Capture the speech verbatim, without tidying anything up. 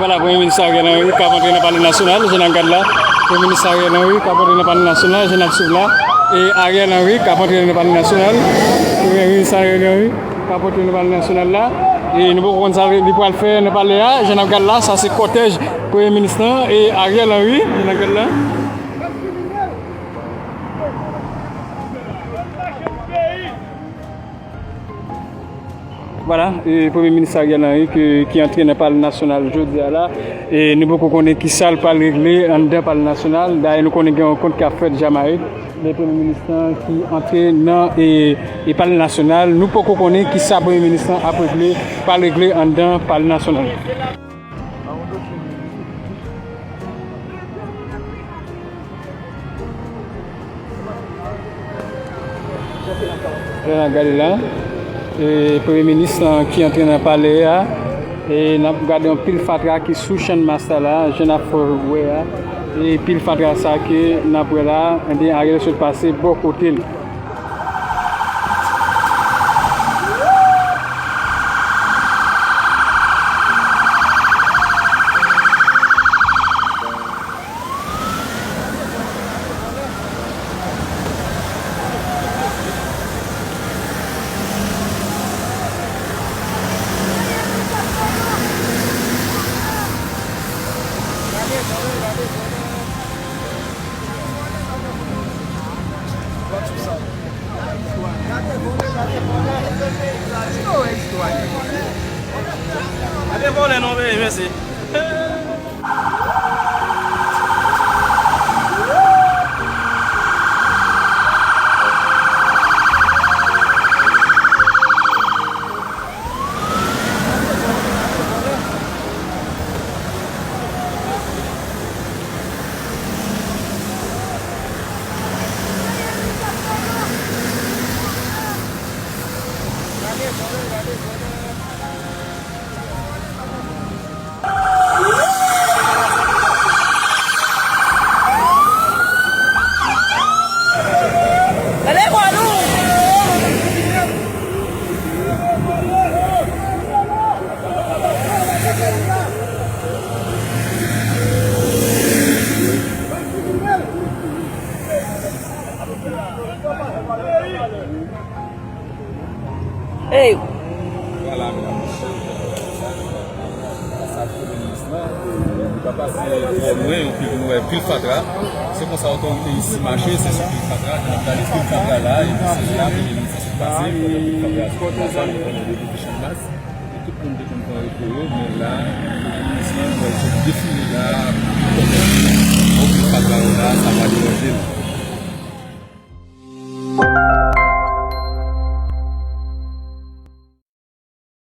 Vwala, Premye Minis Ariel Henry k ap antre nan Palè Nasyonal, jan n ap gad la. Premye Minis Ariel Henry k ap antre nan Palè Nasyonal, jan n ap swiv la. E Ariel Henry k ap antre nan Palè Nasyonal. Premye Minis Ariel Henry k ap antre nan Palè Nasyonal la. E nou poko konn sa li pral fè nan palè a, jan n ap gad la. Sa se kòtèj Premye Minis lan e Ariel Henry, jan n ap gad la. Vwala, e, Premye Minis Ariel Henry ki, ki antre nan Palè Nasyonal jodi a la. E nou poko konnen ki sa l pral regle anndan Palè Nasyonal. Dayè, nou konnen gen yon rankont k ap fèt Jamayik. Men Premye Minis lan ki antre nan, e, e Palè Nasyonal. Nou poko konnen ki sa Premye Minis lan ap regle, pral regle anndan Palè Nasyonal. Lè n ap gade la, e, Premye Minis lan ki antre nan palè a, e n ap gade yon pil fatra ki sou Channmas la, la, jan n ap fè wè a, e pil fatra sa ke n ap wè la, ebyen, Ariel sot pase bò kote l. Gade vòlè non, mèsi. Hey! Vwala, medam, mesye, sa Premye Minis lan, li pa pase twò lwen, yon pil, nou wè pil fatra. Se konsa otorite isi mache, se sou pil fatra, nou ap gade pil fatra la, epi se la Premye Minis lan sot pase, pandan pil fatra sot pase, nou konnen depi Channmas, e tout moun te konn pran repo yo, men la, Premye Minis lan, nou wè l sot defile la, pil fatra yo la, sa pa deranje l.